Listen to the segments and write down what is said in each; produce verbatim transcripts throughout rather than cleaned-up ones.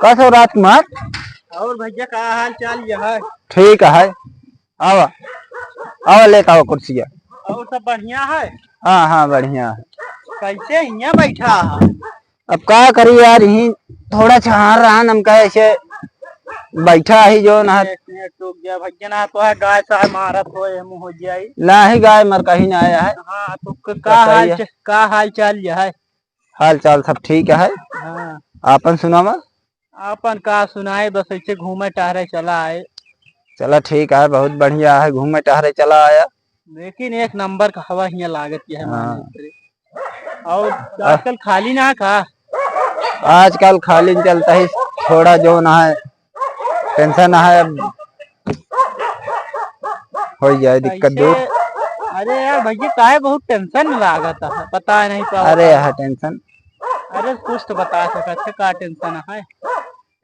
कस हो राजकुमार? और भैया, का हाल चाल यह है? ठीक है, आवा, आवा, लेत आवा कुर्सिया। और सब बढ़िया है? हाँ, हाँ, बढ़िया है। कैसे हियाँ बैठा है? अब का करी यार, यहीं थोड़ा छहार रहा, हम कहे ऐसे बैठा ही जो ना। एक मिनट रुक जा भैया, ना तो है गाय साय मारत हो, ये मुँह हो जाई। ना ही गाय मर कहीं ना आया है। हाँ, तो क-, का बताइए। हाल च-, का हाल चाल यह है? हाल चाल सब ठीक है। हाँ। आपन सुनावा? आपन का सुनाए, बस ऐसे घूमे टहरे चला आए। चला ठीक है, बहुत बढ़िया है, घूमे टहरे चला आया। लेकिन एक नंबर का हवा हियाँ लागत है, हाँ। माने रे। और आ- आजकल खाली ना का? आजकल खाली चलता है, थोड़ा जो ना है, टेंशन है, अब हो जाए दिक्कत कैसे? दूर। अरे यार भैया, काहे बहुत टेंशन में लागत है, बता नहीं पावत अरे है। यार टेंशन। अरे कुछ तो बता सकत है, का टेंशन है?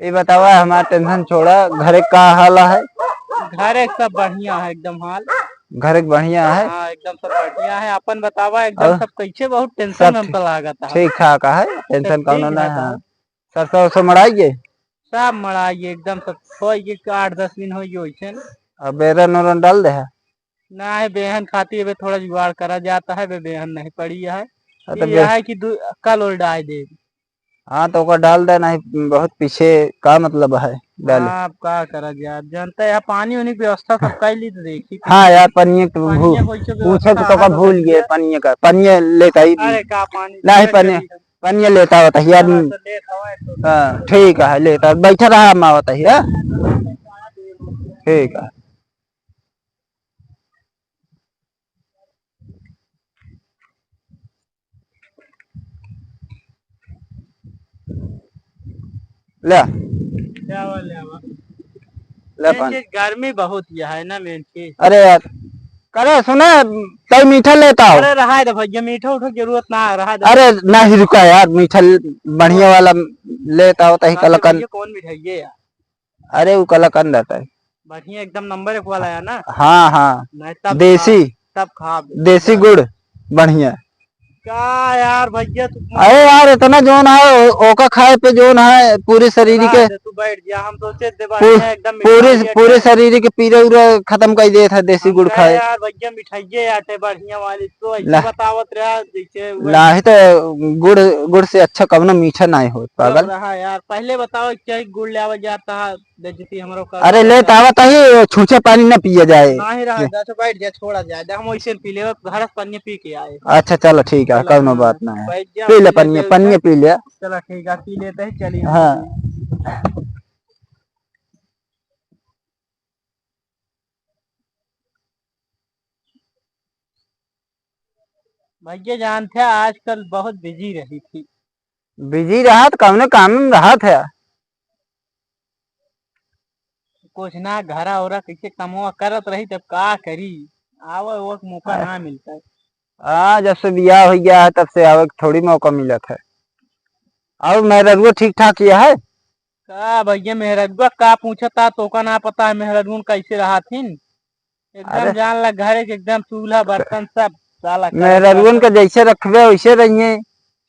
ये बतावा, हमार टेंशन छोड़ा, घरे का हाल है? घरे सब बढ़िया है एकदम हाल। घरे के बढ़िया है? हाँ, एकदम सब बढ़िया है। अपन बतावा, एकदम और सब कैसे? बहुत टेंशन सब में ठीक, हमका लागत है। ठीक ठाक है, टेंशन ठीक कौनो है ना है। सब। सरसों उरसों मड़ाई गए? सब मड़ाई गए, एकदम सब हो गए, आठ दस दिन हो गए वैसे। अब बेरन उरन डाल दे है? ना है, बेहन खाती अबे थोड़ा जुगाड़ करा जाता है, बे बेहन नहीं पड़ी है। हाँ, तो ये बे- है कि दू-, कल और डाल दे। हाँ, तो ओकर डाल दे, नहीं बहुत पीछे का मतलब है डाले। हाँ, अब का करा जाए, अब जानते हैं, पानी उनी की व्यवस्था सब कर ली तो देखी। हाँ यार, पनिये तो पानिये भू-, कोई से पूछे तो व्यवस्था तोका है तो भूल गए, करिए। पनिये का, पनिये लेता ही अरे का पानी नहीं, पनिये, पनिये लेता होता है यार। हाँ, तो लेत हवा है तो। हाँ, ठीक है, लेता, बैठा रहा, हम आवत ही, हाँ? ठीक है। ले। ले आवा, ले आवा। ले main पानी। चीज गर्मी बहुत ही है ना main चीज। अरे यार, करे सुने, तई मीठा लेता हो। अरे रहा दे भैया, मीठा उठा जरूरत ना है, रहा दे। अरे नहीं, रुका यार, मीठा ल-, बढ़िया वाला लेता हो, तही हाँ, तो कलाकंद। भैया, कौन मिठाई है यार? अरे, वो कलाकंद रहता है। बढ़िया, एकदम नंबर एक वाला है ना? हाँ, हाँ। नहीं, तब देसी। खा, तब खा। देसी गुड़, बढ़िया। का यार भैया, तू अरे यार, इतना जोन है, ओ-, ओका खाए पे जोन है, पूरी शरीर के, रहा दे, तू बैठ जा, हम सोचे थे पू-, बढ़िया, एकदम पूरी, मिठाई पूरी है। शरीर के पीरे उरे खत्म कर देत है, देसी हम गुड़ कहे खाए। यार भैया, मिठाइये आटे बढ़िया वाली, तो ऐसे ला। बतावत रहा, जैसे वो लाहे तो गुड़, गुड़ से अच्छा कवनो मीठा नाहीं होत, सब पागल। रहा यार, पहले बताओ, क्या गुड़ ले आवा जाता है? बेइज्जती हमरो कर अरे, देता। लेत आवत ही, छूछे पानी न पिए जाए। नाही रहा, जा तो बैठ जा, छोड़ा जाए, जा हम वैसे पी लेवे, घर से पनिया पी के आए। अच्छा, चलो, ठीक है, चलो, कौनो हाँ, बात ना है। बैठ जा, पी ले पी लेते पनिया, हैं, पनिया पी ले। चलो, ठीक है, पी लेते हैं, चलिए। हाँ। भैया जानते हैं, आजकल बहुत बिजी रही थी। बिजी रहत, कौने काम में रहत है? कुछ ना, घरा ओरा कैसे कमवा करत रही, तब का करी, आवे वो मौका अ, ना मिलता है। हाँ, जब से बियाह हो गया है, तब से आवे के थोड़ी मौका मिलत है। और मेहररुआ ठीक ठाक ये है? का भैया, मेहररुआ का पूछता, तोका ना पता है मेहररुन कैसे रहत हिन? एकदम अरे। जान ला, घरे के एकदम चूल्हा बर्तन सब साला करत मेहररुअन रहत। के जैसे रखबे वैसे रहिए।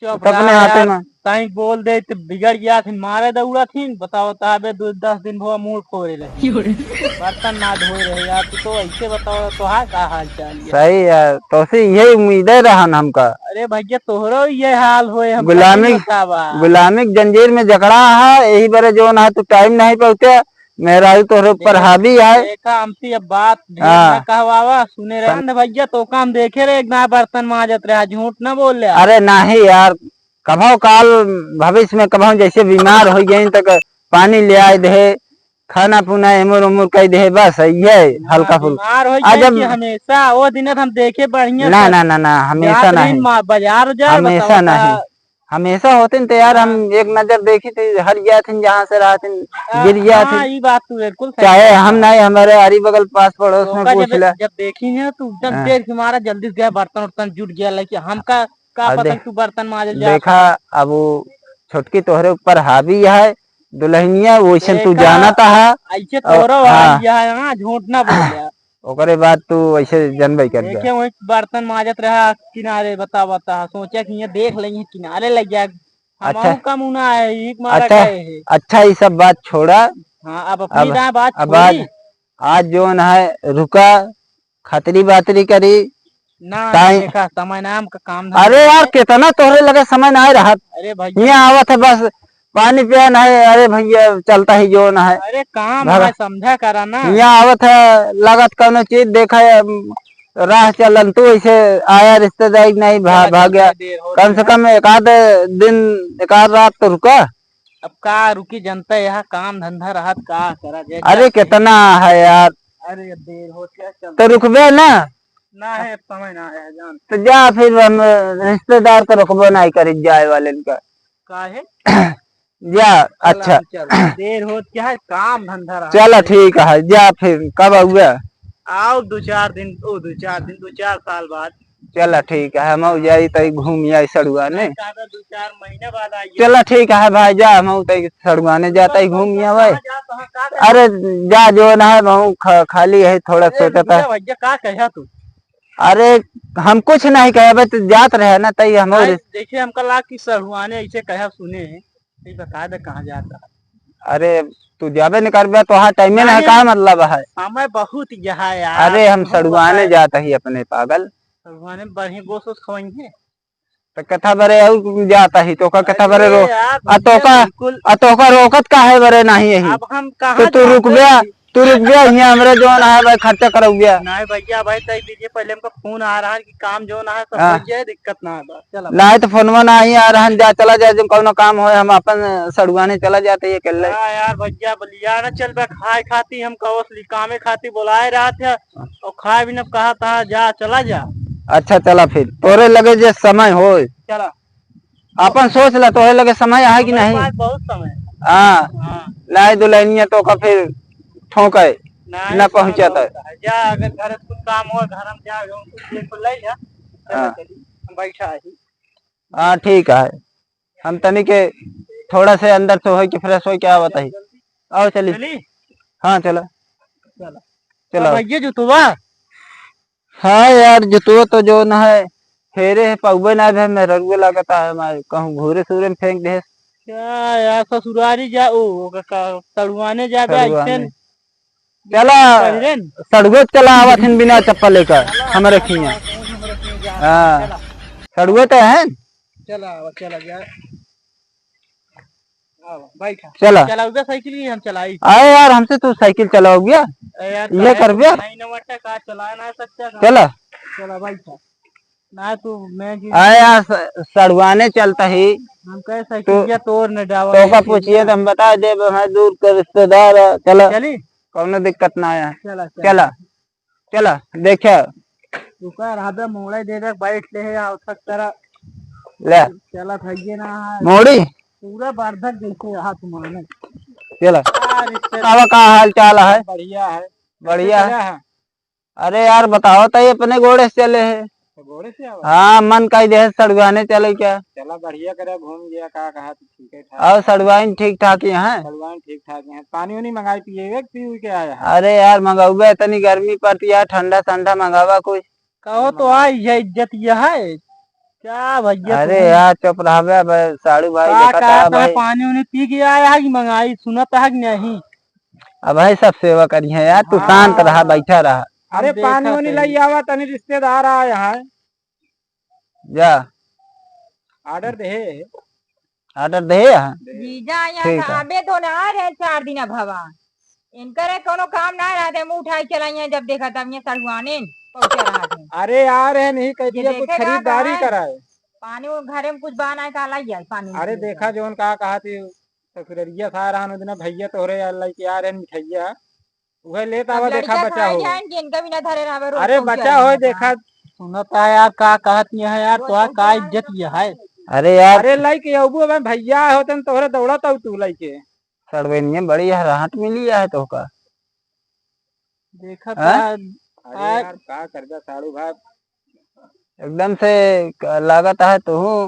चुप तो अपने रहा हाथे यार, में। ताई बोल दे तो बिगड़ गया थी, मारे दौड़ा थी, बताओ तो अबे दो, दस दिन भवा मूड़ फोड़े रहे। बर्तन ना धोए रहे यार, तू तो ऐसे बताओ, तोहार का हाल चाल है? सही है, तोसे यही उम्मीदें रहन हमका। अरे भैया, तोहरो ये हाल होए, हमका गुलामी, नहीं बतावा। गुलामी के जंजीर में जकड़ा है, यही बरे जोन है, तू टाइम नहीं पहुँचे, मेहरारू तोहरे ऊपर देख, हावी है। देखा, हमसे अब बात ढेर हाँ। ना कहवावा, सुने रहे। सम- ना भैया, तो काम देखे रहे, एक ना बर्तन माजत रहा, झूठ ना बोल रहा। अरे नहीं यार, कभो काल भविष्य में कभो जैसे बीमार हो गए तो क-, पानी ले आए दे, खाना पीना एमुर उमुर कह दे, बस ये हाँ, हल्का फुल्का। बीमार हो आ गए जब कि हमेशा, वो दिन हम देखे बढ़िया ना, से ना, ना, ना, हमेशा जात रही नहीं। मा-, बाजार जा, हमेशा बताओ नहीं। ता। हमेशा होते न तो यार, हम हाँ। एक नजर देखी थी, हट गया थी, जहाँ से रहा थी, हाँ, गिर गया हाँ, थी। ई बात तू बिल्कुल सही चाहे कहा। हम नहीं, हमारे अरी बगल पास पड़ोस में ओका पूछ जब, ले। जब देखी ना, तू एकदम हाँ। देर से मारा, जल्दी से गया, बर्तन उर्तन जुट गया, लेकिन हमका का अब पता दे-, तू बर्तन माजे जा देखा, सकत। अब वो छोटकी तोहरे ऊपर हावी है, दुल्हनिया, वैसे तू देखा, जानता है। ऐसे और तोहरो हाँ। हावी है ना, झूठ ना बोल यार। ओकरे बाद तू ऐसे जनबे कर देखे जा। वही बर्तन माजत रहा किनारे, बता, बता, सोचा कि ये देख लेंगे, किनारे लग जाए, अच्छा। हमहू का मुना है, एक मारा अच्छा, गए है। अच्छा, ये सब बात छोड़ा। हाँ, अब अपनी अब, ना बात अब छोड़ी। आज, आज जोन है, रुका, खतरी बातरी करी। ना, ताई ना, देखा, समय ना, हमका काम धंधा अरे यार, है। कितना तोहरे लगे समय ना रहत। अरे भैया। यहाँ आवत है बस, पानी पिया ना है। अरे भैया, चलता ही जोन है। अरे काम भगा। है, समझा करा ना। यहाँ आवत है, लागत कौनो चीज देखा है, राह चलन तू ऐसे आया रिश्तेदारी नहीं भा-, चला, भाग गया। चलते देर हो कम से गया। कम एक आध दिन, एक आध रात तो रुका। अब का रुकी, जनता यहाँ काम धंधा रहत का करा, जय अरे जय। कितना है यार। अरे देर हो गया, चल। तो रुकबे ना। ना है, अब समय ना है जान। तो जा फिर, हम रिश्तेदार को रुकबो नहीं करी जाए वाले का। काहे? जा। चला, अच्छा। चल, देर होत क्या है, काम धंधा रहा चला है। ठीक है, जा फिर, कब आउबे? आओ दो चार दिन, ओ दो चार दिन, दो चार साल बाद। चला ठीक है, हम आउ जाई तई घूम आई सड़ुआने। नहीं, ज्यादा दो चार महीने बाद आइए। चला ठीक है भाई, जा हम आउ तई सड़ुआने जाता ही घूम आवे। कहाँ जा, कहाँ, कहाँ जा? अरे जा, जोन है, हम ख-, खाली है, थोड़ा अरे सोचा था। रुक जा भैया, का कहा तू? अरे हम कुछ नहीं कहे, बस जात रहे ना, तई हम भाई, और देखिए, हमका लाग कि सड़ुआने ऐसे कहा सुने हैं। ई बता दे कहाँ जात रहा। अरे तू जाबे नहीं करबे, तोहार टाइमे ना है, नहीं, का मतलब है? समय बहुत यहाँ है यार, अरे हम तू सड़ुआने बताए। जात ही अपने पागल। सड़ुआने बढ़िया गोस वोस खवाई है। तो कथा बरे और जात ही, तो का कथा बरे अरे रो-, यार, आ तो भैया, का, बिल्कुल। आ तो का रोकत का है बरे नहीं यही? अब हम तो कहाँ तू जाते रुकबे, हैं? तू रुक गया, यहाँ हमरा जौन आया भाई, खर्चा करौगिया। नहीं भैया, भाई, तय दीजिए, पहले हमका फोन आ रहा है कि काम जौन है, सब हाँ। हो जाए, दिक्कत ना है, बस, चला। नहीं तो फोनवा नहीं आ रहा है, जा, चला जा, जो कौनो काम होए, हम अपन सड़ुआने चला जाते, ये कर ले। हाँ यार, भैया, बलिया ना चल बे, खाए खाती, हम कवसली कामे खाती बुलाए रहा थे, और खाए भी न कहा था, जा, चला जा। अच्छा, चला फिर, तोरे लगे जे समय होए। चला। अपन सोच ला, तोहे लगे समय है कि हमारे नहीं? पास बहुत समय है। हाँ। हाँ। लाई दुल्हनिया तो का फिर ठोंके, नहीं, ना पहुँचा तो। बहुत है। जा, अगर घर से कुछ काम हो, घर में जा, कुछ ले तो ले जा। चला हाँ। चली, हम बैठा है। हाँ, ठीक है। हम तनी के थोड़ा से अंदर से होई के fresh होई के आवत ही। आओ चली। चली? हाँ, चला। चला। चला। अब ये जुतवा? हाँ यार, जुतवा तो जौन है, हेरे है, पउबे ना भे, मेहररुए लागत है, मैं कहूँ घूरे सूरे में फेंक दे। क्या यार, ससुरारी जा, ओ, ओका का, सड़ुआने जा बे, सड़ुआने। ऐसे न चला, पहिरे न। सड़ुए चला आवत हिन बिना चप्पल लेकर, हमरे खिया। हाँ, सड़ुए तो है। चला, चला गया। आवा, बैठा। चला। चलाउबे साइकिल की हम चलाई। अरे यार, हमसे तू साइकिल चलाउबे? अरे यार, ये काहे करबे? तू नहीं नवटा का चला ना सकता का? चला। चला, बैठा। ना तू, मैं की अरे यार, स-, सड़ुआने चलता ही। हम कहे तू, साइकिलिया तोड़ न डावा, तो का पूछिए तो हम बता देब, हमारे दूर के रिश्तेदार है। चला। चली? कौनो दिक्कत ना है। चला, चला। चला। चला, देखा। रुका, रहबे, मोड़े दे दे, बैठ ले है, आओ थक तरह। ले। चला, थक गए ना है। मोड़ी? पूरा बारधक जैसे हाथ मारने। चला। आ, रिश्ते बतावा, का हाल चाल है? बढ़िया है। बढ़िया है। कैसे चला है? अरे यार, बतावा, तई अपने गोड़े से चले है। तो गोड़े से आवा? हाँ, मन कही दे है, सड़ुआने चले क्या? चला, बढ़िया करे, घूम गया, का कहा, तो ठीक है, ठाक। और सड़ुआइन ठीक ठाक ही हैं? सड़ुआइन ठीक ठाक हैं। पानी उनी मंगाई पिए, एक पी उई के आया है। अरे यार, मंगाउबे, इतनी गर्मी पड़ती है, ठंडा ठंडा मंगावा कुछ। कहो तो आई है, इज्जत यह है। क्या भैया अरे तुम? यार, चुप रहबे, अब साड़ू भाई का देखत कहा है था, भाई। पानी उनी पी के आया है कि मंगाई, सुनत है कि नहीं? अब भाई सब सेवा करी है यार, तू हाँ। शांत रहा, बैठा रहा। अरे हम पानी देखा उनी थे। लई आवा, तनी रिश्तेदार आए हैं। जा। Order दे। Order दे यहाँ? जीजा यहाँ ठीक है। आबे तो ना रहे चार दिन अब हवा। इनकरे कोनो काम ना रहते, मुंह उठाई चलाई हैं, जब देखा तब ये सड़ुआने पहुंचे रहते हैं। अरे आ रहे नहीं, कह ये दिया कुछ देखे का खरीदारी कहा है? कराए। पानी वो घरे में कुछ बना है, का लाई जाए पानी अरे के लिए? देखा जौन का कहा थी, ससुररिया था रहन उतना भैया तोहरे यार लाई के आ रहे मिठाइया। उहे लेत अब आवा, देखा लड़का बचा खाए हो। जाएन कि इनका भी ना धरे रहबे, रोज अरे पहुंचे बचा रहबे हो, यहाँ। देखा। सुनत है यार, का कहत ये है यार, रोज तोहार पहुंचे का रहबे, इज्जत रोज ये है? पहुंचे। अरे यार। अरे लाई के अबू, अब भैया होते न तोहरे दौड़त आऊ तू लाई के। सड़वेनिया बड़ी है, राहत मिली है तोहका। देखा हाँ? तो अरे आ- यार, का करबे साड़ू भाई, एकदम से क-, लागत है तू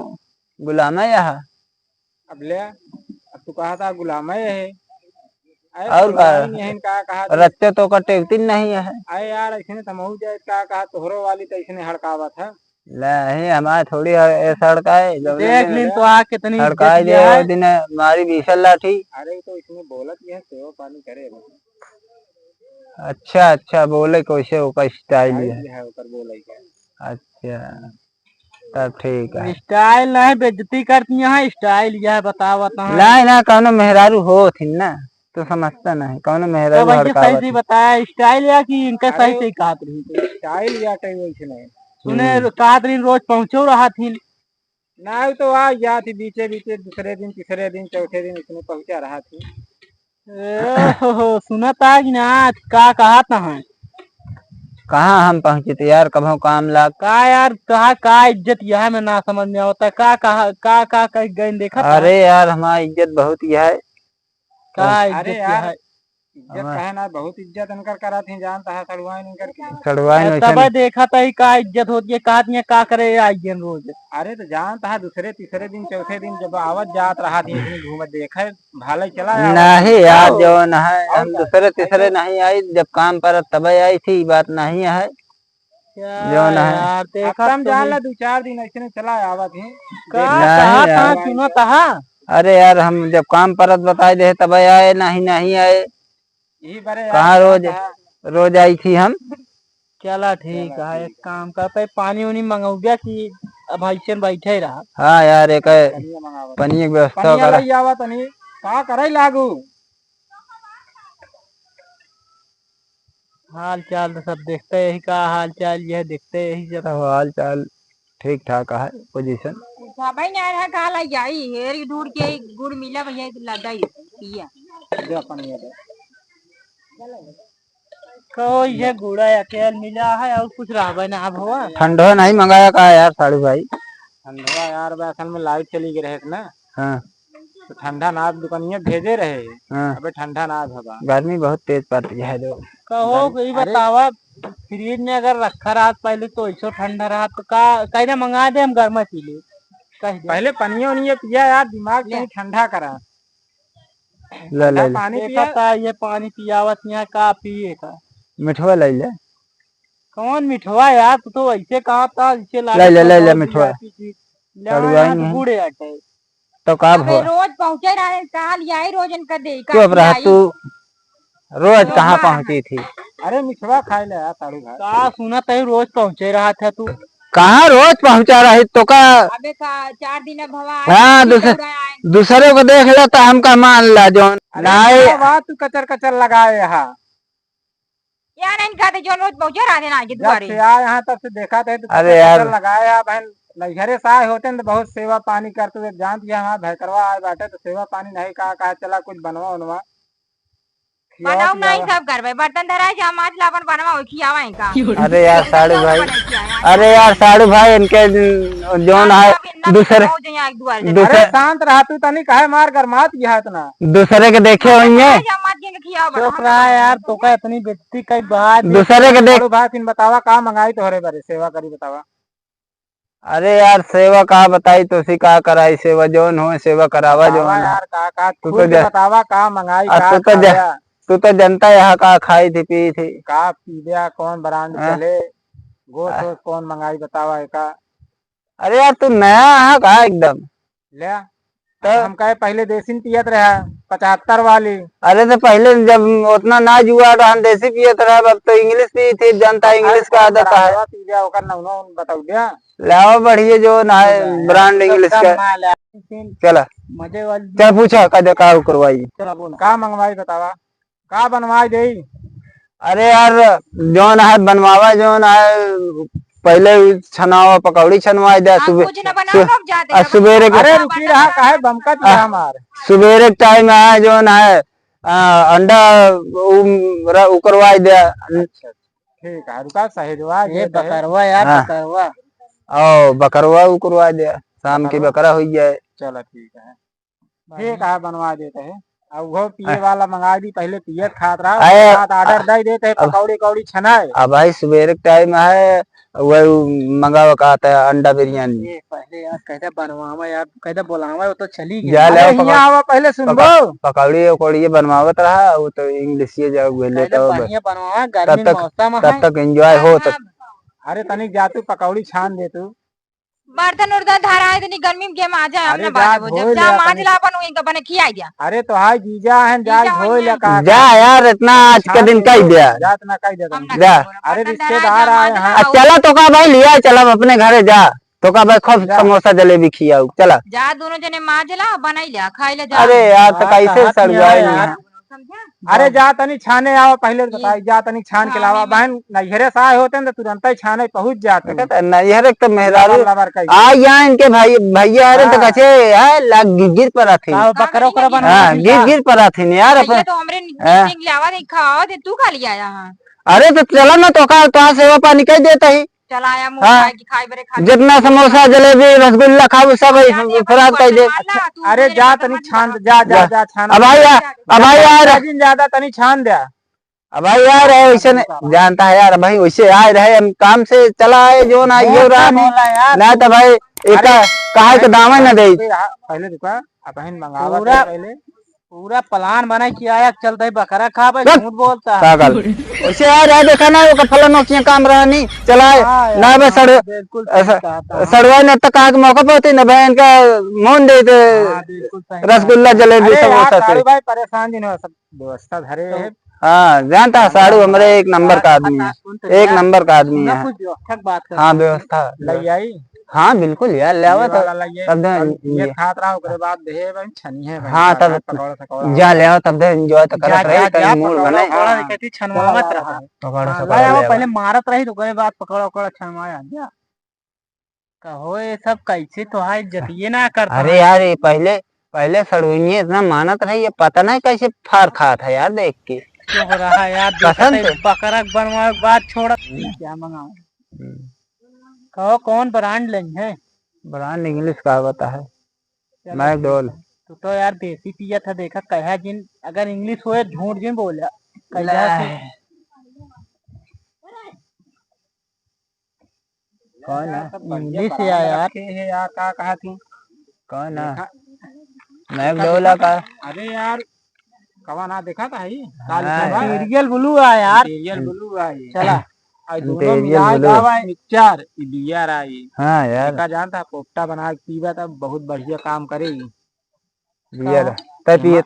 गुलाम है यहाँ। अब ले, अब तू कहा था गुलाम है ये। अरे और का? सड़वाइन यहन का कहा तू? रत्ते तो का टेकती नहीं है। अरे यार, ऐसे तो महू जाए का कहा, तोहरो वाली तो ऐसे हड़कावत है। नहीं, हमार थोड़ी है, ये सड़का है, जौने देख दिन लीन तो आ कितनी इज्जत हड़काई दे, है। वो दिन मारी बीसल लाठी। अरे, तो इसमें बोलत यह सेवा पानी करे बा। अच्छा, अच्छा, बोले कैसे ओकर style style है। यह है ओकर बोले के। अच्छा, तब ठीक है। Style नहीं, बेइज्जती करती यहाँ, style यह बतावत हैं। नहीं, ना, कौनो मेहरारू होत ही ना। तू समझता नहीं, कौनो मेहरारू तब ऐसे हड़कावत सही से ही। बताया, style या कि इनका अरे, सही से ही कहत रही। Style या कहीं वैसे नहीं। सुने, हम्म। रो-, कहत रही रोज पहुँचो रहा थी। ना, वो तो आ जात ही बीचे बीचे, दूसरे दिन, तीसरे दिन, चौथे दिन इसमें पहुँचा रहा थी। ए, हो, हो, सुनत आ कि ना, का कहत हैं? कहाँ हम पहुँचित यार, कभो काम लाग। का यार, कहा का इज्जत यह में ना समझ में आवता, का, का, का, का कह गए देखत है? अरे यार, हमार इज्जत बहुत यह है। का अरे इज्जत यार, है? इज्जत हमार काहे ना, बहुत इज्जत इनकर करत ही, जानत है, सड़ुआइन इनकर के। सड़ुआइन ए, वैसन तबे देखत ही का इज्जत होती है, कहत ही का करे आइयन रोज। अरे तो जानत है, दूसरे, तीसरे दिन, चौथे दिन जब आवत जात रहा थी, इतनी घूमत देखे, भाले चला आवत नहीं थी। यार, और जौन है, और हम क्या? दूसरे, तीसरे ऐसे नहीं आई, जब काम पर तबे आई थी, बात नहीं है। क्या जौन है। यार, देखा अब तुम तो जान नहीं। ला, दो चार दिन ऐसे नहीं चला आवा थी। का नहीं कहा यार। था, सुना था? अरे यार, हम जब काम परत बताए दे, तब आए, नहीं, नहीं आए। यही बारे यार, कहाँ रोज, कहा था। रोज आई थी हम। चला ठीक चला है, ठीक एक है। काम करते हैं, पानी उनी मंगौबिया कि अब ऐसे बैठे रहा। हाँ यार, एक पनिया मंगावा। पनिया की व्यवस्था पनिया करा। लई आवा तनी, का करे लागू? हाल चाल तो सब देखते यही, का हाल चाल यह देखते यही सब। सब हाल चाल ठीक ठाक है, position। भाई ने आया काल आई जाई, हेर ढूंढ के गुड़ मिला भैया, एक लदाई पिया। दे अपन ये दे। कहो, ये गुड़ा अकेल मिला है और कुछ रहबे ना भवा। ठंडा नहीं मंगाया का यार साड़ू भाई? ठंडवा यार, बे असल में light चली गई रहे ना। हाँ। तो ठंडा ना दुकानिया भेजे रहे। हाँ। अबे ठंडा ना भवा। गर्मी बहुत तेज पड़ती है दो। कहो, गर्मी, ये अरे। बतावा, fridge में अगर रखा रहत पहले तो ऐसो ठंडा रहत तो का, कहना मंगा दे, हम गर्मा पी ले। कह दे। पहले पनिया उनिया पिया यार, दिमाग ले। कहीं ठंडा करा। ले, ले, ठंडा ले। पानी देखा पिया। था, ये पानी पियावत यहाँ का पिए का? मिठवा ले ले। कौन मिठवा यार, तू तो ऐसे कहा था, इसे ले, ले, ले, ले, मिठवा। ले, सड़ुआइन है। बूढ़े आटे। तो का अबे भवा? रोज पहुँचे रहे, काल यही रोज इनका दे, चुप रहा तू, रोज रोज कहाँ पहुँची थी? अरे मिठवा खाए ले यार, साड़ू भाई। का सुनत है, रोज पहुँचे रहा था तू। कहाँ रोज पहुँचा रही तो का? अबे का चार दिन अब हवा हाँ, आए, दूसरे, दौड़ा आए। दूसरे को देख लेता, हम का मान ला जौन। अरे नाई। क्या बात तू कचर कचर लगाए यहाँ? यार, नहीं कहते, जो रोज पहुंचे रहा थे ना के जब दुआरे। से आए यहाँ तब से देखा थे, तू अरे कचर यार। कचर लगाए यहाँ, बहन, नैहरे से आए होते न तो बहुत सेवा पानी करते थे, जानत ही हमार भैकरवा आए बाटे तो सेवा पानी नहीं का, कहा चला कुछ बनवा उनवा। खियावा बनाओ नहीं पियावा। सब करबे, बर्तन धराए जा, माज ला अपन बनवा, ओई खियावा है का? अरे यार, साड़ू भाई, बने खियावा। अरे यार, साड़ू भाई, इनके जौन है, सब इतना दूसरे, पहुंच जाए एक दुआरे से। दूसरे अरे शांत रहा तू तनी, काहे मार गरमात गया इतना? दूसरे के देखे होइए। जा, माज के खियावा, चुप बना, रहा बना, यार, बना। तो का इतनी बेइज्जती कई बात है। दूसरे के देख साड़ू भाई, फिर बतावा का मंगाई तोहरे बरे, सेवा करी बतावा। अरे यार, सेवा का बताई, तोसी का कराई सेवा, जौन हो सेवा करावा, बतावा जौन हो। यार, का, का, तू खुल तो के जा-, बतावा, का मंगाई, आ, का तू तो जा-, खाया? तू तो जनता यहाँ का खाई थी, पी थी। का पीबे, कौन brand हाँ। चले, गोस आ। वोस कौन मंगाई, बतावा एका। अरे यार, तू नया है का एकदम? ले, तो हम कहे पहले देसी न पियत रहा, पचहत्तर वाली। अरे तो पहले जब उतना ना जुआ रहन देसी पियत रहा, अब तो English पी थी, जनता अब English का कौन आदत है। Brandवा पी लिया, ओकर नौनो बताऊ दिया। लाओ बढ़िया जो ना है, ठीक है, brand एकदम English का। ना ले। चला। मजे वाली। चल पूछा, का दे, का करवाई? चला बोल। का मंगवाई बतावा? का बनवाई देई? अरे यार, जौन है बनवावा, जौन है पहले उ छनावा, पकौड़ी छनवाई दे, आप सुबह, कुछ न बनाओ, सु-, लोग जाते आ, हैं, सुबेरे के अरे रुकी रहा, काहे बमकत आ, रहा हमार? सुबेरे के time है, जौन है, आ, अंडा उ, र-, उकरवाई दे। अच्छा, ठीक है, रुका, सहेजवा ये देते हैं। बकरवा यार, हाँ। बकरवा। ओ, बकरवा उकरवा दे, शाम की बकरवा? बकरा हुई जाए। चलो, ठीक है। ठीक है, बनवा देते हैं। अब वो पिए हाँ। वाला मंगा दी, पहले पियत खात रहा, अरे, साथ order दे देते हैं, अब, पकौड़ी, कौड़ी छनाए। अब भाई, सुबेरे के time है, वो मंगावा का आता है, अंडा बिरयानी। ये पहले यार, कहते बनवावा यार, कहते बुलावा, वो तो चली गई। जा ले अरे, आओ, हियाँ पकौ-, आवा, पहले सुनबो। पकौ-, पकौड़ी, उकौड़ी बनवावत रहा, वो तो English ये जाओ, कहते लेता हो बस। बढ़िया बनवावा, गर्मी तब तक, मौसम तब है। तक enjoy हो, हाँ, तब हाँ। अरे तनिक जा तू पकौड़ी छान दे तू। बर्तन उर्तन धरा है, इतनी गर्मी में गेम आ जाए, हम अरे ना जा बांधबो। जब धोए जा ले मांज अपने। ला अपन, वहीं का बने खियाई दिया। अरे तो हाय जीजा हैं, जा जीजा धोए होइए। ले का जा यार, इतना आज के दिन कह दिया। जा इतना कह दिया हम तुमने। ना जा। खाबो, अरे बर्तन धरा है, रिश्तेदार जा आए मांज हैं। ला, आ, आओ। चला तो का भाई लिया, चला अपने घरे जा। तो का भाई खूब जा। समोसा जलेबी खियाऊ, चला। जा दोनों जने मांज ला, बनाई ला, खाई ला जा। अरे यार, तो हाँ, कैसे कहत सड़ुआए नहीं है नहीं यार। है? समझा? अरे जा तनी छाने आवा, पहले तो ये बताई, जा तनी छान के छाने लावा। में बहन, नैहरे से आए होते हैं तो तुरंत ही छाने पहुंच जाते हैं। देखत है, नैहरे के तो मेहरारू लवर, लवर कही। आ यहाँ इनके भाई, भैया अरे तो हाँ। कचे है, लाग गिर, गिर पड़ा थी। का बकरा ओकरा बना हाँ, गिर, गिर पड़ा थी यार, भैया अपन तो हमरे नि-, हाँ। निक लावा दे, खावा दे, तू का लिया यहाँ? अरे तो चला ना, तो का, तो सेवा पानी कह देता ही। चला आया मुंह हाँ। खाए की खाए बरे खा। जितना समोसा, जलेबी, रसगुल्ला खाओ, सब जा, जा, वही जा, फरार कर दे। बर्तन मार ला, तू अरे मेरे जा बर्तन तनी मत छान, मार। जा, जा, जा। जा, छान अब भाई दे। आ, अब भाई यार, ज्यादा तनी छान दे। अब भाई यार, है वैसे नहीं जानता है यार, भाई वैसे आए रहे, हम काम से चला आए, जो ना ये रहा नहीं, ना तो भाई एक अरे, कहा के दावे ना दे। पहले रुका, अब बहन मंगावा पूरा, पहले। पूरा plan बनाई कि आया, चलते ही बकरा खाबे, चुप। झूठ बोलता है। पागल। वैसे आ रहा, देखा ना, ओकर फलन नोकिया काम रहा नहीं, चलाए। हाँ यार, ना बे, हाँ, सड़-, बिल्कुल सही ऐसा, कहा था। सड़ुआ ने तो कहा कि मौका पे होती ना बे, इनका मोहन दे दे, हाँ, बिल्कुल सही कहा। रसगुल्ला, जलेबी, अरे यार, समोसा से। साड़ू भाई परेशान जिन हो, सब व्यवस्था धरे तो है। हाँ, जानता है, साड़ू हमरे एक नंबर का आदमी है। एक नंबर का आदमी है। कुछ व्यवस्था की बात कर हाँ, रहे हैं। व्यवस्था। ले आई। हाँ, बिल्कुल यार, ले आवा ये तो वाला लाइए, तब दे कल ये ये। खात रहा, ओकरे बाद दे भाई, छनी है भाई, हाँ, का तब खाए, पकौड़ा, सकौड़ा। जा ले आवा, तब दे enjoy तो करत जा, रहे, जा, कहीं मूड पकौड़ा, बने। पकौड़ा हाँ। कहती छनवावत रहा। पकौड़ा, हाँ, सकौड़ा ले आवा, ले आवा। पहले मारत रही तो ओकरे बाद पकौड़ा, पकौड़ा छनवाया जा। कहो, ये सब कैसे तोहार इज्जतिये ना करता अरे है। यार, ये पहले, पहले सड़ुइये इतना मानत रही, ये पता नहीं कैसे फार खात है यार, देख के। चुप रहा यार, कसम देखते से। बकरा बनवा के बाद छोड़ा। हम्म। क्या मंगाओ? हम्म। कहो, कौन brand लेंगे? Brand English का होता है? चलो, मैकडोल। ठीक है। तू तो यार देसी पियत है, देखा कहा जिन, अगर English होए, झूठ जिन बोला। कहा ले। से? कौन है? यार, सब बढ़िया English brand है यार। रखे हैं यार, का कहा थी? कौन है? देखा। मैकडोल का? अरे यार, कवा ना देखा था ही? हाँ काल लिखा यार। Imperial Blue आ यार। Imperial Blue आ ये। चला। और दोनों Imperial मिला Blue। गावा है। Mixture, ई beer आई। हाँ यार। एका जानता, पोपटा बना के पीबा तब बहुत बढ़िया काम करेगी। Beer। हाँ। तै पिए,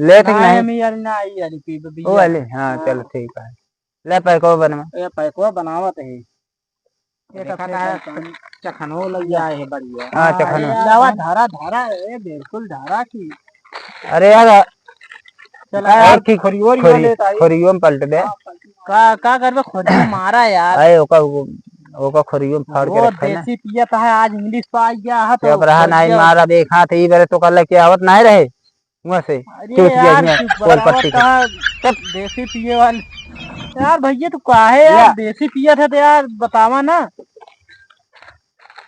लेत कि ना नहीं? हम यार ना आई यार पीबे ओ beer। वाली? हाँ, हाँ। चल ठीक है। ले पैको बनवा। ए, पैको बनावत है। एक देखा अपने था, चखनो लग जाए है बढ़िया। हाँ, हाँ, चखनो। अरे लावा, धारा, धारा, ए, बिल्कुल धारा की। अरे यार, चला यार, एक ही खोरियो, खोरियो खोरी-, लेता है। खोरियो में पलट दे। का, का करबे, खोरियो मारा यार। अरे, ओका, ओका खोरियो में फाड़ के वो रखा है ना। देसी पियत है, आज English पे आ गया है, तो चुप रहा, नहीं खोरियो मारा, देख हाथ, ई बरे तो कल के आवत नहीं रहे। वहाँ से अरे चूतिया यार, हियाँ चुप पोल रहा, पट्टी का। कहाँ तब देसी पिए वाले? यार भैया, तू काहे यार या। देसी पियत है तो यार, बतावा ना।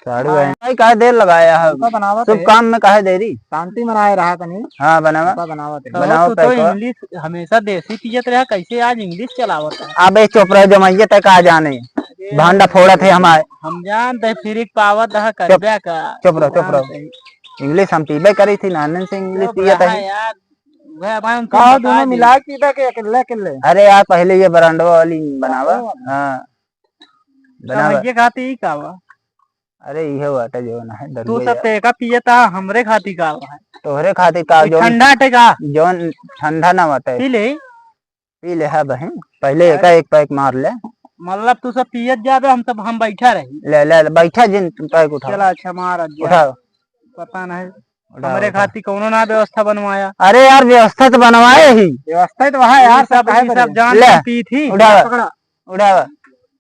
साड़ू है। भाई, काहे देर लगाया है? उनका बनावत शुभ है। काम में काहे देरी? शांति मनाए रहा तनी। हाँ, बनावा। उनका बनावत है। बनाओ तू तो पैक हो। English हमेशा देसी पियत रहा, कैसे आज English चलावत है? अबे चुप रहो, जमाइए तक आ जाने। अरे भांडा फोड़त है हमारे। हम जानते हैं, free पावत है, चुप। करब्या का। चुप रहो, चुप रहो। हाँ, सही। English हम पीबे करी थी, नानन से English चुप पिए रहा तही। यार, वह भाई उनसे कहा बता दोनों दे। मिला के पीबे के अकेले, अकेले? अरे यार, पहले ये बरांडवा वाली बनावा। बरांडवा वाली? हाँ। बनावा। समझिए खाती ही का बा? अरे, इहे बात है, जो ना है, तू दरुआ सब यार। तेका पिए ता, हमरे खाती का बा? तोहरे खाती का, ई जो ठंडा टे का? जौन ठंडा ना बाटे। पी ले। पी ले, हाँ बहिन, पहिले अरे। एका एक पैक मार ले। मतलब तू सब पियत जाबे, हम सब, हम बैठा रही। ले, ले, ले, बैठा जिन, तुम पैक उठाओ। चला, अच्छा, मार आज जा। उठाओ। पता नहीं, उठाओ, हमरे उठाओ। खातिर कौनो ना व्यवस्था बनवाया। अरे यार, व्यवस्था तो बनवाए ही। व्यवस्था ही तो वहाँ ये यार, सब, सब काहे ये सब बने? जान ले, के पी थी। उठाओ, पकड़ा। उठाओ।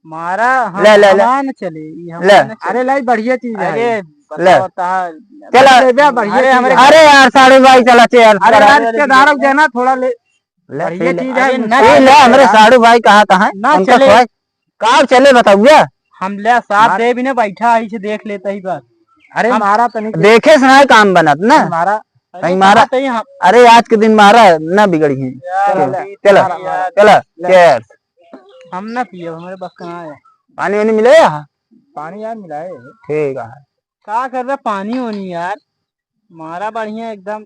मारा, हम, ले, ले, ले। हमार न चले, ये ले। हमार न चले। अरे लाई, बढ़िया चीज है। अरे, ले। बताओ ता, चला। ले बे, बढ़िया अरे, चीज हमरे है। अरे यार, साढ़ू भाई, चला, चेयर अरे करा। यार, इसके दारू देना थोड़ा ले। ले, बढ़िया पी ले। चीज है, अरे, ना ये ले, चले हमरे यार। साढ़ू भाई कहा, कहा है? ना उनका चले। खुआई। का चले, बताओ भैया? हम ले साथ मार। दे भी ना बैठा, ऐसे देख लेता ही बस। अरे, हम मारा तनी के। देखे से ना काम बनत ना। मारा। अरे, कहीं मारा। कहाँ तई हम? अरे, आज के दिन मारा, ना बिगड़ी है। यार, चलो, अभी चलो, मारा, मारा। चलो, ले। चेयर। हम ना पिए, हमरे बस का ना है। पानी वानी मिले या? पानी यार मिलाए। ठीक है। का कर रहा पानी वानी यार? मारा बढ़िया एकदम।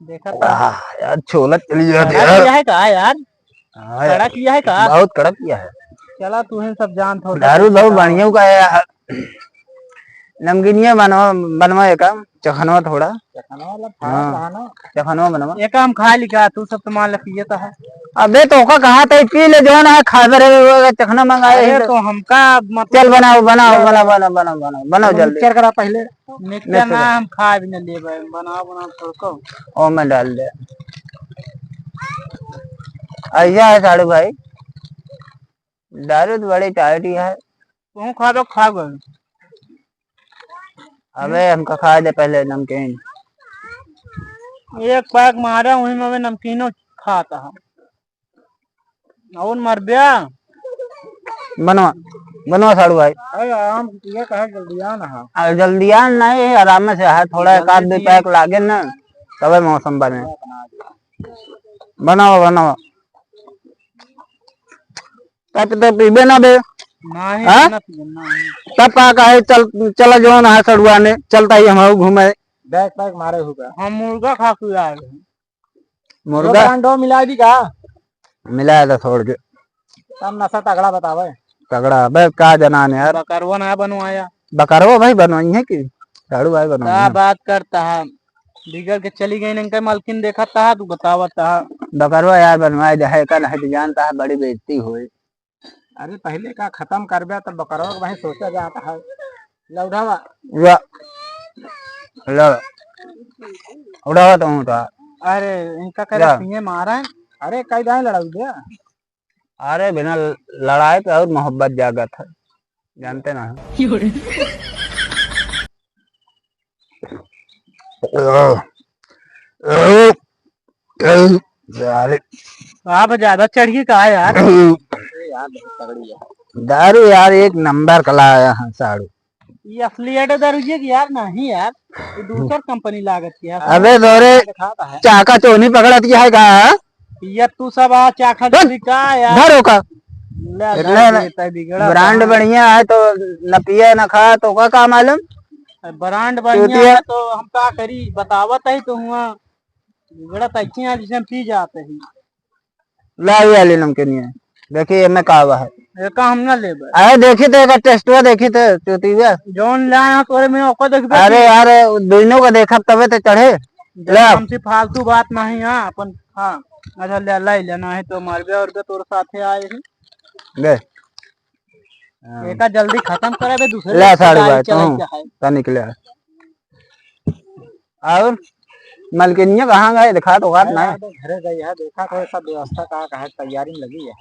देखा तो। आह, यार, छोला चली जाती कड़क यार। किया है का यार? हाँ यार, कड़क किया है का? बहुत कड़क किया है। चला, तू ही सब जान थोड़ा दारू बहुत बढ़िया का है। नमकीनिया बनवा, बनवा एक चखनवा थोड़ा। चखनवा वाला हाँ। चखनवा बनवा। एक हम खा लिखा, तू सब तो मान ले पिए तो है। अबे तो ओका कहा था पी ले, जौन है खाए बरे चखना मंगाए अरे हैं तो। तो हमका मतलब चल बनाओ, बनाओ, बनाओ, बनाओ, बनाओ, बनाओ, बनाओ जल्दी। मिक्सचर करा पहले। मिक्सचर ना, हम खा भी न लेबे, बनाओ, बनाओ, छोड़को। ओ में डाल दे। ऐसा है साड़ू भाई, दारू तो बड़ी टाइट ही है। तू खा दो, खा गए। अबे हमका खा दे पहले नमकीन। एक पैक मारा, वही में नमकीनो खाता है। और मर गया। बनवा, बनवा साड़ू भाई। अरे आराम से पिया, कहा जल्दियान है। अरे जल्दियान नहीं, आराम से है, थोड़ा एक आध दो पैक लागे ना, तबे मौसम बने। बनावा, बनावा। तब तो पीबे ना बे। नहीं, हाँ? ना पीबे, नहीं। तब का कहे, चल, चला जौन है सड़ुआ ने, चलता ही हम घूमे। बैग पैक मारे हुआ। हम मुर्गा खा के आए हैं। मुर्गा? दो ब्रांडो मिला दी का? मिलाया था छोड़ के। तब नशा तगड़ा बतावे। तगड़ा, अबे का जनान यार। बकरवा ना बनवाया। बकरवा भाई बनवाई है कि? साड़ू भाई बनवाई का है। बात करता है? बिगड़ के चली गई इनका मलकिन, देखा था तू बतावत था। बकरवा यार बनवाए जाए का नहीं तो जानता है, बड़ी बेइज्जती होई। अरे पहले का खत्म करबे तब बकरवा के वहीं सोचा जाता है। लौढ़ावा। या। लो। उड़ावा तो ऊँटा। अरे इनका करे या। सिंहे मारा है। अरे कई दाएं लड़ाई दे। अरे बिना लड़ाई पे और मोहब्बत जागत है, जानते ना हो। साले। आप ज्यादा चढ़िए का यार? अरे यार, बहुत तगड़ी है। दारू यार एक नंबर का लाया है साड़ू। ये असली एडो दारू ये कि यार नहीं यार, ये दूसर कंपनी लागत है। अबे दोरे दिखाता है। चाका चोनी पकड़त है का? ये तू सब आ चाखा हट। जल्दी का यार? धर ओका। ले, इतने धर न-, के तय बिगड़ा ब्रांड कहाँ है? बढ़िया है तो न पिए न खा तो का, का मालूम? ब्रांड बढ़िया चूतिया। है तो हम का करी, बतावत है तो हुआ बिगड़त है, जिसे हम पी जाते हैं। ला ये वाली नमकीनिया, देखिए एमे का हुआ है। एका हम ना लेबे। अरे देखी तो एका टेस्टवा देखी तो चूतिया। जौन लाए हैं तोरे में ओकर देखबे अरे की। यार दोनों का देखब तबे तो चढ़े। जब ले। हमसे फालतू बात नहीं है अपन। हाँ। अच्छा ले, लाई ले, नहीं तो मारबे और बे तोर साथे आए हैं। ले। हाँ। एका जल्दी खत्म करे बे, दूसरे ले के साड़ू गाड़ी भाई, चलाई तू क्या है? तनिक ले। और मलकिनिया कहाँ गए? दिखा तो बात अरे ना। यार, घरे गई है, देखा तो सब व्यवस्था का, का है, तैयारी में लगी है।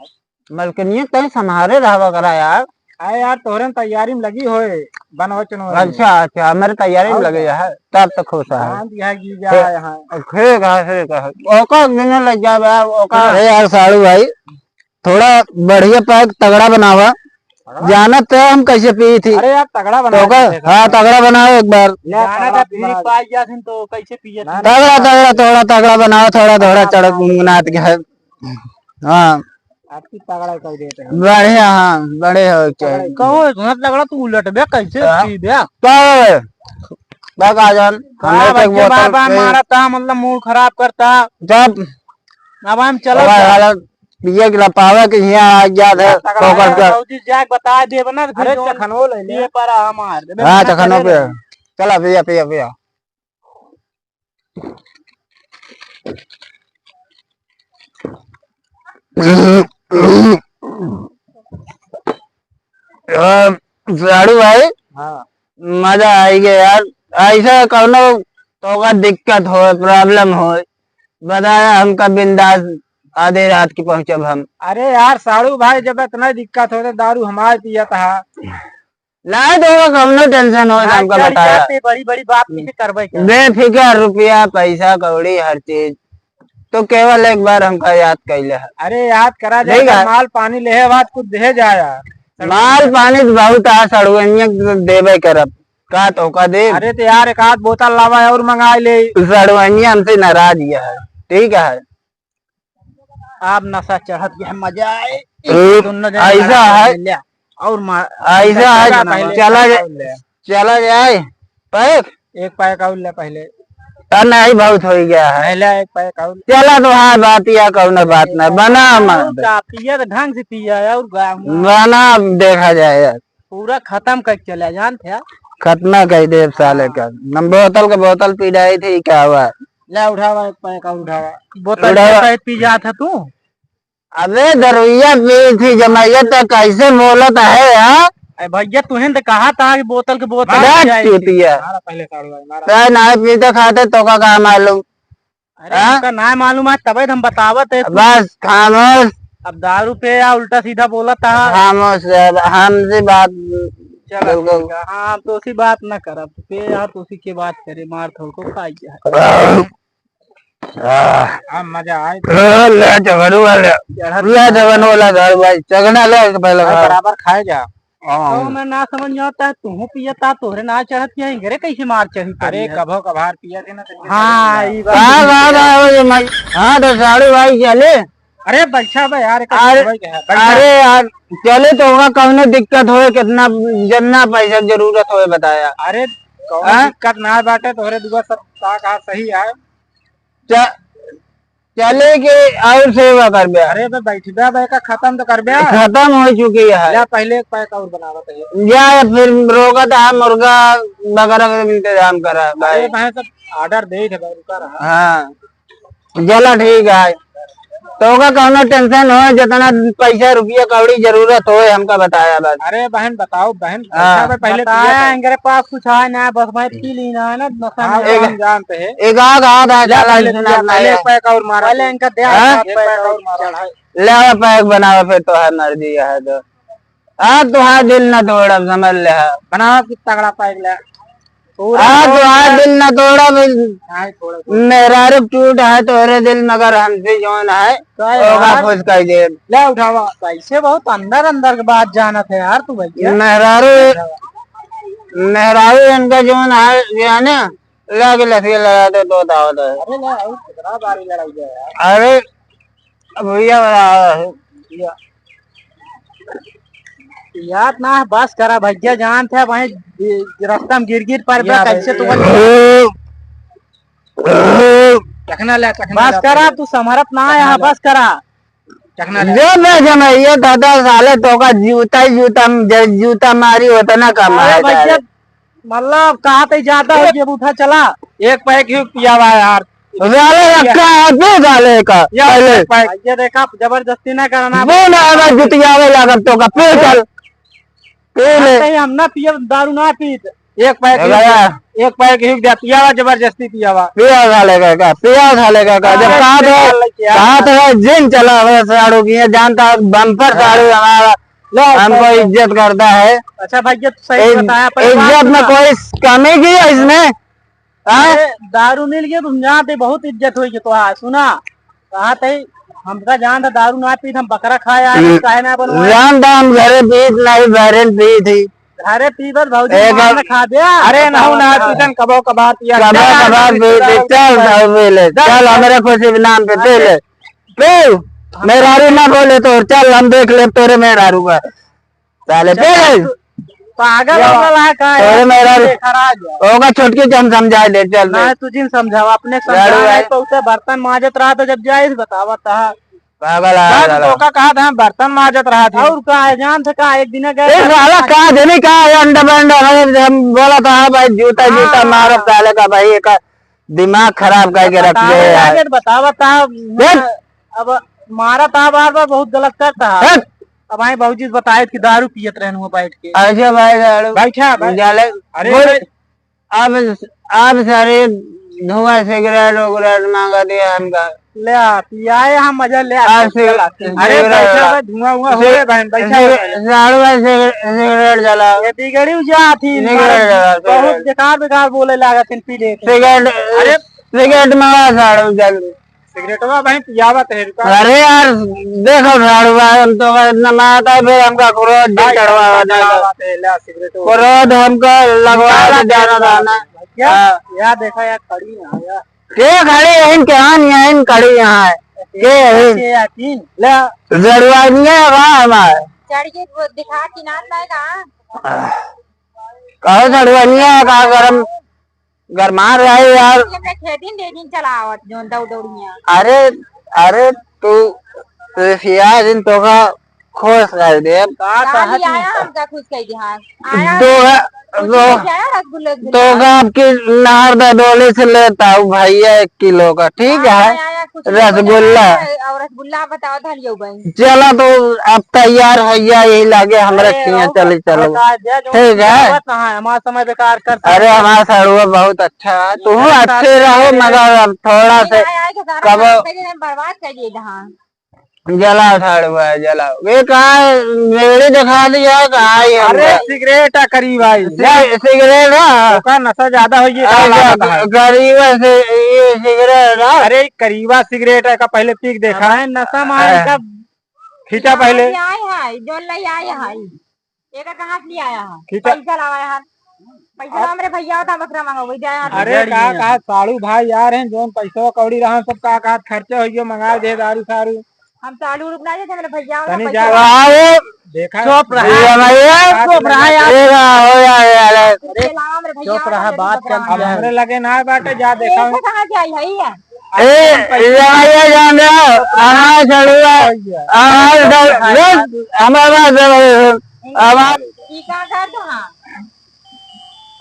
मलकिनिया कहीं संभारे रहवा करा यार। अरे यार, तोहरे में तैयारी में लगी होए, बनवा चुनवा में। अच्छा, अच्छा, मेरे तैयारी में और लगे क्या? है, तब तो खुश है। शांत यहाँ की जा हे, यहाँ। ठीक है, ठीक है। ओका दिन लग जावे, ओका। अरे यार, साड़ू भाई, थोड़ा बढ़िया पैक तगड़ा बनावा। तगड़ा? जानत है हम कैसे पी थी। अरे यार, तगड़ा तो बनावा का? जैसे हाँ, तगड़ा बनावा एक बार। ले, जाना तगड़ा था, फिर बना। पाई जाथिन तो कैसे पिए ना, थे? ना, तगड़ा, ना। तगड़ा, थोड़ा तगड़ा बनावा, थोड़ा, थोड़ा तगड़ा चढ़क बनावा। गुनगुनात के है। हाँ। आपकी तगड़ा कर देते हैं। बढ़िया, हाँ, बड़े हो, अच्छा। तगड़ा कहो, इतना तगड़ा तू उलट बे, कैसे हाँ। पी बे? का है? बा का जान, का हमें तो बच्चे बोतल बार बार के मारता, मतलब मूड खराब करता। जब अब हम चलत हमारे जा। हालत पिए के ला पावे के हियाँ आ गया था, तगड़ा ठोकर है, के। भौजी जाके बता देब ना, फिर अरे जौन चखनो ले ले। पिए पर हमार। हाँ, चखनो पे। चला, पिया, पिया, पिया। आ, साड़ू भाई, हाँ। मजा आई गया यार। ऐसा कौनो तोका दिक्कत हो, problem हो, बताया, हमका बिंदास आधे रात की पहुँचब हम। अरे यार, साड़ू भाई, जब इतना दिक्कत हो तो दारू हमार पियत हा। नहीं तो वो कौनो tension हो, आज हमका चढ़ बताया। जाते, बड़ी बड़ी बात नहीं करबे क्या? बेफिकर, रुपया, पैसा, कौड़ी, हर चीज। तो केवल एक बार हमका याद कैले है। अरे याद करा जाए, ठीक है। माल पानी लेहे बाद कुछ दे जाया। माल पानी तो बहुत आ, सड़ुआइया के देबे करब। का तोका देब? अरे तो यार, एक आध बोतल लावा और मंगा ले। सड़ुआइया हमसे नाराज ही है, ठीक है। आप नशा चढ़त गया, मजा आए। ए, दोनों जने ऐसा लड़ा है। ले, और मार, ऐसा है, चला जाए, चला जाए। पैक? एक पैक और ले पहले। तो नहीं, बहुत हो गया है। पहले एक पैक और। चला तो हाँ, बात या कौनो बात ना, बना और मत। का पिया तो ढंग से पिया है और गाँव में। बना, देखा जाए यार। पूरा खत्म कर चला जानत है। खत्मा कर दे साले का। हम बोतल के बोतल पी रहे थे, क्या हुआ? ले उठावा एक पैक और उठावा। बोतल उठावा। के पैक पी जात है तू? अबे दरुइया पी थी जमैया, तो कैसे बोलत है यार? अरे भैया, तुहें तो कहा था कि बोतल के बोतल मारा पी जाए। चूतिया। मारा पहले साढ़ू भाई, मारा। तै ना पीते खाते तो का, का मालूम? अरे हाँ? हमका ना मालूम है, तबे तो हम बतावत है। बस खामोश। अब दारू पे या उल्टा सीधा बोलत है। खामोश है, अब हमसे बात चला बिल्कुल। ठीक है, हाँ, हम तो उसी बात ना करब, तो पे यार तो उसी के बात करे, मार थोड़ को खाई है। आह। हाँ, मजा आए। ओ, ले जगनू वाले। चढ़त ले जगनू वाला घर भाई, चगना ले के पहले भाई, खा। बराबर खाए जा। हाँ। तो मैं ना समझ में आता है, तू पियता, तोहरे ना चढ़त के, इनकरे कैसे मार चढ़ी अरे, पड़ी है? कभो कभार पिया थे ना, तो हाँ, ये बात का, का, का, ओ, ये माई, हाँ, तो साढ़ू भाई चले। अरे, बैठा बे यार, एक अरे, बैठा। अरे यार, चले तो होगा, कौनो दिक्कत होए, कितना, जितना पैसा जरूरत होए, बताया। अरे, कौनो हाँ? दिक्कत ना बाटे, तोहरे दुआ सब का, का सही है। च-, चले के और सेवा कर बे। अरे बे, बैठ बे, बे का खत्म तो कर बे। खत्म हो चुकी है। या पहले एक पैक और बनावत है। या, या फिर रोकत है, मुर्गा वगैरह का इंतजाम करा अरे भाई। भाई, सब ऑर्डर दे थे भाई, रुका रहा। हाँ, चला ठीक है। तो का कौनो टेंशन हो, जितना पैसा रुपया कौड़ी जरूरत हो, हमका बताया बस। अरे बहन, बताओ बहन, हाँ। पैसा बे पहले बताया, दिया था। इनके पास कुछ है ना, बस मैं पी ली ना, है ना, नशा हाँ, में। वो हम जानते हैं। एक आध, आध, आध, ले, चला, पहले सुना दिया, पहले पाया। एक पैक और मारा पहले तू। इनका दे, हाँ? एक पैक और मारा। ले आवा, पैक बनावा, फिर तो है मर्जी है तो। आज तो हाँ दिल ना तोड़ब, समझ ले हा। बनावा कि तगड़ा पैक ले। पूरा हाँ तो हाँ दिल ना तोड़ब। नहीं, थोड़ा, थोड़ा। मेहरारू टूट है तोरे दिल मगर हमसे जौन है, काहे ओका यार? खुश कर दे। ले उठावा। कैसे बहुत अंदर अंदर के बात जानत है यार तू भैया। मेहरारू, उठावा। मेहरारू इनका जौन है, जो है ना, लाके लसिया लड़ा दे, दो दावत है। अरे ना, और कितना बारी लड़ाई है यार। अरे, अब भैया, भैया। यार ना, बस करा भैया, जानत है भाई, रास्ता में गिर गिर पर बे, या कैसे भाई। तू बोल। चखना ले, चखना बस ले, करा, पहले। तू समरत ना है चखना यहाँ, ले। बस करा। चखना ले। जो मैं जमैया दादा साले तो का जूता ही जूता, जूता मारी होता ना कम अरे है भैया, साले। मतलब, कहा तई ज्यादा हो गया, उठा चला। एक पैक ही पियावा यार। साले रखा है, पी साले का, या पहले। एक पैक। ये देखा, जबरदस्ती ना करना। वो ना आवे, जुतियावे लागत तो का, पी चल। पी ले। नहीं, हम ना पिए, दारू ना पीत। एक पैक ए ही, भैया। एक पैक ही दे, पियावा, जबरदस्ती पियावा। पिया साले का, का, पिया साले का, का। जब हाँ, कहा तो, पिया साले का। कहा तो है, जिन चला हुआ साड़ू की, ये जानता है, बम्पर हाँ। साड़ू हमारा। लो, हमको तो इज्जत करता है। अच्छा भैया, तू सही इज-, बताया, पर इज्जत बात में सुना। कोई कमी की है इसमें? हाँ? अरे, दारू मिल गई, तुम जानते, बहुत इज्जत होई तो। हाँ, सुना, कहा थे, हमका जान था, दारू ना पीत, हम बकरा खाए आए, हम्म। काहे ना बनवाए? जान था, हम घरे पीत नहीं, बहरेन पीत ही। घरे पीबत भौजी, एक मार बार न खा दे। अरे, नहु ना, हाँ। पीतन कबो कभार पिया। कबो कभार पीत ही, चल, दारू पी ले, चल, हमरे खुशी के नाम पे पी ले। पी, मेहरारू ना बोले तो चल, हम देख ले तोरे मेहरारू का। साले, चल, पी ले। तू पागल हो गया है का? तोरे मेहरारू। देखा रहा जा। होगा छोटकी के हम समझा ले, चल बे। ना, तू जिन समझावा, अपने समझा नहीं पाउते, बर्तन माजत रहा तो जब जाए बतावत था। पागल आ बस गया। तोका कहा था, बर्तन माजत रहा था। और का है, जान से का, एक दिन गए ए, साला का देने का है, अंडा बंडा है, हम बोला था, हाँ भाई, जूता, हाँ। जूता मारो साले का भाई, एक दिमाग खराब करके रख बताओ, दे यार। जाके बताओ, बताओ। देख। अब मारा था बार बार, बहुत गलत करता है। देख। अब आए बाबूजी बताए कि दारू पियत रहन हुआ बैठ के। अच्छा भाई, दारू बैठा, बैठ। जाले। अरे बोल। भाई। अब, अब सारे धुआं सिगरेट उगरेट मांगा दिया हमका। ले आ, पियाए हम मजा ले आ, आज से चल आ, तू। अरे सिगरेट बैठा जला। भाई, धुआं हुआ हो सिग-, रे बहन, बैठा सिग-, भाई। साढ़ू भाई सिगरेट, सिगरेट जला। ये बिगड़ी जा थी, सिगरेट जला, बहुत सिगरेट। बेकार बेकार बोले लागत थी, पी लेते। सिगरेट, अरे सिगरेट मंगा साढ़ू जल्दी। सिगरेटवा भाई पियावत है, रुका। अरे यार, देखो साढ़ू भाई, हम तो इतना मारता है, फिर हमका क्रोध भी भाई, चढ़वा भाई, देता। पियावत है, ला सिगरेटवा। क्रोध हमका लगवा निकाला के जाना था ना। भैया, हाँ। यार देखा यार, खड़ी ना यार। के खड़ी है, इनके यहाँ नहीं है, इन खड़ी यहाँ है। के है, इन? के है, तीन? ले, जड़वानिया है, कहाँ हमारे? चढ़ के वो दिखा, चिनात लाए कहाँ? कहो जड़वानिया है, कहाँ गरम? गरमा रहा है यार। ये अपने खेतिन दे दिन चलावत, जोन दौड़ दौड़िया। अरे, अरे, तू, तू सिया दिन तोका खुश कर दे। का का कहत लिया नहीं? हमका खुश कर दे, हाँ। आया दो है, कुछ दो, लेके आया, रसगुल्ले, रसगुल्ले। तो का आपकी नार ददोली से लेता हूँ भैया एक किलो का, ठीक हाँ, है? आया, आया, कुछ लेके रसगुल्ला। आया, और रसगुल्ला बताओ, धलियो बहन। चला तो अब तैयार हो गया, यही लागे हमरा अरे, खिया, और चली, चलो। बता दिया, जो ठीक है। बात ना है, हमारा समय बेकार करता अरे, है। हमारा सड़ुआ बहुत अच्छा है, तू अरे, अच्छे साथ रहो, में मगर अब थोड़ा लेकिन से आया, आया के सारा कब काम पहले हम बर्बाद कर दिए जहाँ। जलाओ ठाड़ हुआ है, जलाओ। ये कहा है, मेड़ी दिखा दिया, कहा ही हम अरे, गए। सिगरेट है करीब आई। सि-, सिगरेट है? ओका नशा ज्यादा हो गया, अरे, कहा लागत है। करीब है, सि-, ये सिगरेट है? अरे, करीबा सिगरेट है, का पहले पी के देखा। अरे, नशा मार अरे। सब खींचा पहले। ये आए है, जोन ले आए है। एका कहाँ से ले आया है? ठीक है। पैसा लावा यार। पैसा लावा, मेरे भैया होता, बकरा मंगाओ, वही जाए यार। अरे, का, का, साड़ू भाई यार हैं, जोन पैसा कौड़ी रहा, सब का, का खर्चा हो गया, मंगा दे दारू सारू। हम साड़ू रुक ना देते, मेरे भैया होता, तनी पैसा जा। लावा। अरे, देखा? चुप रहा। ये भैया, चुप रहा यार। ये रहा, हो यार, यार। पैसा लावा, मेरे भैया चुप रहा, होता, बात बकरा चल मंगाओ। अब हमरे लगे ना बाटे, जा देखा। पैसा कहाँ से आई है, ये? ए, ये भैया जान रहे हो? हमारा साड़ू है, हमारा साड़ू, बस, हमारा बात सुनो, हमारा ई का कर दो, हाँ।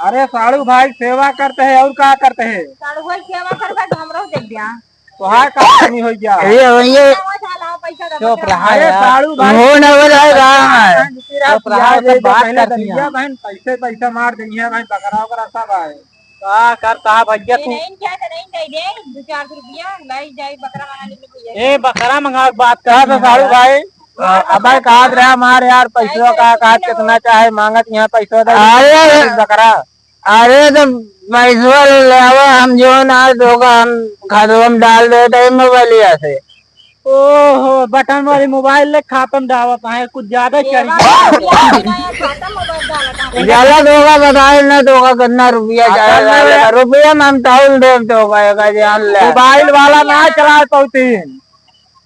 अरे साड़ू भाई सेवा करते हैं और का करते हैं? साड़ू भाई सेवा करबा तो हमरो दे दिया। तो हाँ का कमी हो गया? ये, ये, पैसा दो, चुप रहा अरे यार। साड़ू भाई हो ना हो जाए, राम है। चुप रहा, ये सब बात पहले करती हैं। दलिया बहन, पैसे पैसा मार देंगे बहन, बकरा वकरा सब है। का करता है भैया ये तू? नहीं क्या तो नहीं दे दे, दो चार सौ रुपया, लाई जाए बकरा मंगा ले भैया। ए, बकरा मंगा के बात का कर तो साड़ू भाई, अ, अबे कहा रहा मार यार, पैसवा का, का कितना चाहे मांगत यहाँ पैसवा दे, अरे, बकरा। अरे तो पैसवा ले आवा, हम जो ना दोगा, हम खातवा में डाल देते हैं मोबाइलिया से। ओहो, बटन वाली मोबाइल ले खातम डावत है, कुछ ज्यादा ही चढ़ गया। ज्यादा दोगा बताए ना, दोगा कितना रुपया असल चाहे, में रुपया में हम तौल देब, दोगा एका जान ले। मोबाइल वाला ना चला पौती।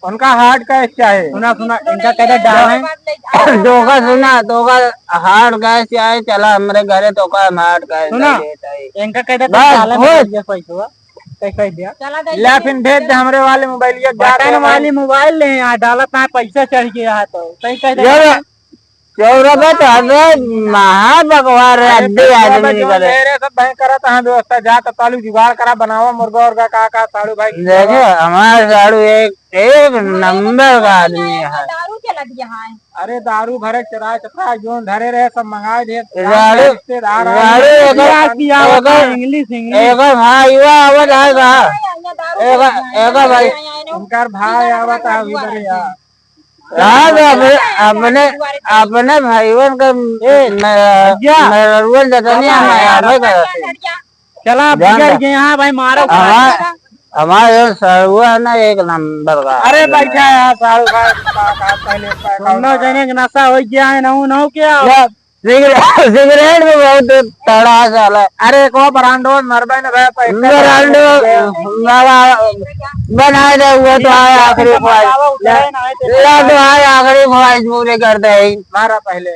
उनका हार्ड कैश चाहे। सुना, सुना, इनका कह दे डाल है। दोगा सुना, दोगा हार्ड कैश चाहे, चला हमरे घरे, तोका हम हार्ड कैश सुना, दे देता है। इनका कह दे बस, डाल है, खुश। पैसा। कह, कह दिया। चला दे ले, दे। फिर भेज दे हमरे वाले मोबाइल के, बटन वाली मोबाइल ले यहाँ डालत ना, पैसा चढ़ गया है तो। सही कह दे। ये चौरा बा तो हमें महा बकवास है, अरे अड्डी पैसा आदमी बा जो निकले। ले रहे सब बैंक करत हैं व्यवस्था, जा तो तालू जुगाड़ करा, बनावा मुर्गा उर्गा का, का साड़ू भाई। देखो, हमारे साड़ू एक, एक नंबर का आदमी है। दारू चला दिया है। अरे दारू भरे चुराए चपराए जोन धरे रहे सब मंगाए दे। दारू, रिश्तेदार आए दारू हैं। एकर, पिया, पिया एकर, इंग्लिश, इंग्लिश। एकर भाई हुआ आवत है का? एकर, एकर भाई। उनकर भाई आवत है अभी बड़े यार। हाँ, तो अपने, अपने, अपने भाईवन का ए, मैं, भैया। मैं रउआ जतनी हम आवे करते। चला, जान बिगड़ दे। गए, हाँ भाई, मारो। हमार, हमार ये सड़ुआ है ना, एक नंबर का। अरे, बैठा है यार, साड़ू भाई, का, का, पहले, पहले दोनों जने के नशा हो गया है, नहू, नहू क्या? या, सिगरेट, सिगरेट में बहुत तड़ा साला। अरे, को ब्रांडो मरबे न भाई, पैसा ब्रांडो, बाबा, बनाए दे, वो तो आए आखिरी ख्वाहिश। ला तो आए आखिरी ख्वाहिश पूरी करते हैं। मारा पहले।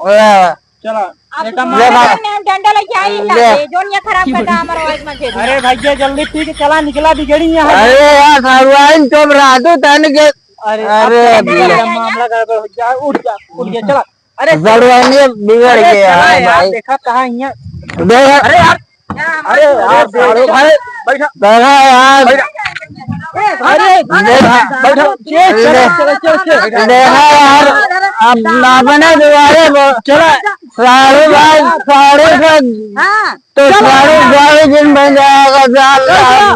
ओए। चला, आप बेटा, तो ले मार। मार। डंडा लेके आई ले। जोन ये खराब करता हमारा आवाज में खेल। अरे भैया, जल्दी पी के चला, निकला बिगड़ी यहाँ। अरे यार, सारुआइन चुप रहा तू, तन के। अरे, अरे अब क्या भैया। मामला गड़बड़ हो गया, उठ जा, उठ जा, चला। अरे, सारुआइन ये बिगड़ अरे, गया चला है यार, भाई। देखा कहाँ यहाँ। देख। अरे यार, अरे यार, साढ़ू भाई, बैठा। बैठा यार। बैठा। अरे, बैठा। बैठा। चल, चल, चल, चल, चल। देखा यार, अब अपने दुआरे ब-, चला। साढ़ू भाई, साढ़ू से हाँ। तो चल। साढ़ू, साढ़ू दिन बन जाएगा, साल, चल, साल, चल।